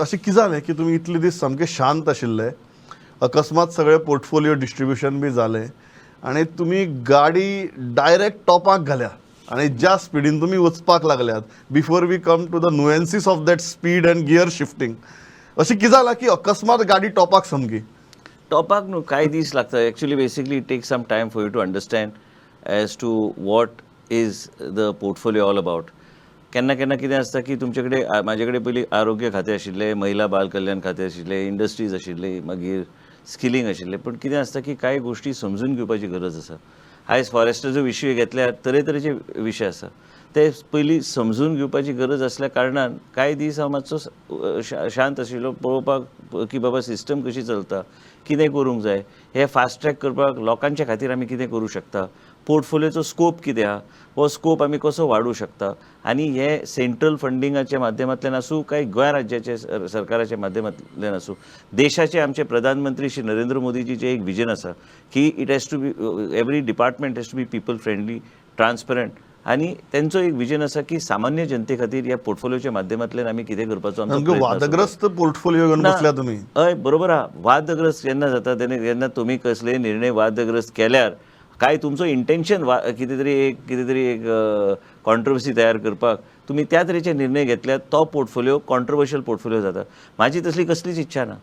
अशें कितें जालें की तुमी इतले दीस सामके शांत आशिल्ले, अकस्मात सगळें पोर्टफोलियो डिस्ट्रिब्युशन बी जालें आनी तुमी गाडी डायरेक्ट टॉपाक घाल्या आनी ज्या स्पिडीन तुमी वचपाक लागल्यात, before we come to the nuances of that speed and gear shifting, अशें कितें जालां की अकस्मात गाडी टॉपाक सामकी? टॉपाक न्हू, कांय दीस लागता. Actually, basically it take some time for you to understand as to what is the portfolio all about. केन्ना केन्ना कितें आसता की तुमचे कडेन, म्हाजे कडेन पयलीं आरोग्य खातें आशिल्लें, महिला बाल कल्याण खातें आशिल्लें, इंडस्ट्रीज आशिल्ली, मागीर स्किलिंग आशिल्लें. पूण कितें आसता की कांय गोश्टी समजून घेवपाची गरज आसा. आयज फॉरेस्टाचो विशय घेतल्यार तरेतरेचे विशय आसा, ते पयलीं समजून घेवपाची गरज आसल्या कारणान कांय दीस हांव मातसो शांत आशिल्लो, पळोवपाक की बाबा सिस्टम कशी चलता, कितें करूंक जाय, हे फास्ट ट्रॅक करपाक लोकांच्या खातीर आमी कितें करूं शकता, पोर्टफोलियोचो स्कोप कितें आहा, हो स्कोप आमी कसो वाडोवंक शकता आनी हे सेंट्रल फंडिंगाच्या माध्यमांतल्यान आसूं काय गोंय राज्याचे सरकाराच्या माध्यमांतल्यान आसूं, देशाचे आमचे प्रधानमंत्री श्री नरेंद्र मोदीजीचें एक विजन आसा की it has to be every department has to be people friendly, transparent आनी तेंचो एक विजन आसा की सामान्य जनते खातीर ह्या पोर्टफोलियोच्या माध्यमांतल्यान आमी कितें करपाचो आमचो सामके प्रयत्न आसा. वादग्रस्त पोर्टफोलियो घेवन ना. बसल्या तुमी. हय, बरोबर आहा. वादग्रस्त जेन्ना जाता तेन्ना, जेन्ना तुमी कसलेय निर्णय वादग्रस्त केल्यार काय तुमचो इंटेन्शन वा कितें तरी एक कॉन्ट्रोवर्सी तयार करपाक तुमी त्या तरेचे निर्णय घेतल्यार तो पोर्टफोलियो कॉन्ट्रोवर्शियल पोर्टफोलियो जाता. म्हाजी तसली कसलीच इच्छा ना.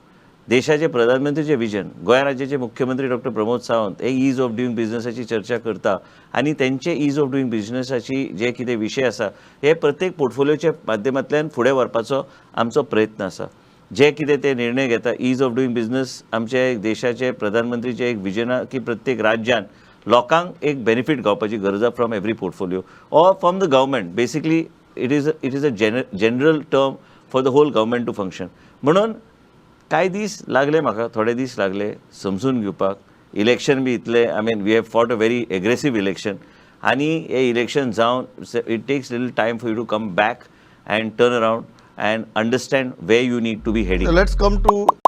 देशाचे प्रधानमंत्रीचे विजन, गोंय राज्याचे मुख्यमंत्री डॉक्टर प्रमोद सावंत हे ईज ऑफ डुईंग बिझनसाची चर्चा करता आनी तेंचे ईज ऑफ डुईंग बिझनसाची जे कितें विशय आसा हे प्रत्येक पोर्टफोलियोच्या माध्यमांतल्यान फुडें व्हरपाचो आमचो प्रयत्न आसा. जे कितें ते निर्णय घेता, ईज ऑफ डुईंग बिझनस आमचे देशाचे प्रधानमंत्रीचे एक विजन आहा की प्रत्येक राज्यान लोकांक एक बेनिफीट गावपाची गरज आहा from every portfolio or from the government. Basically, it is a general term for the whole government to function. म्हणून कांय दीस लागले म्हाका, थोडे दीस लागले समजून घेवपाक. इलेक्शन बी इतले, I mean, we have fought a very aggressive election आनी हे इलेक्शन जावन it takes little time for you to come back and turn around and understand where you need to be heading. Let's come to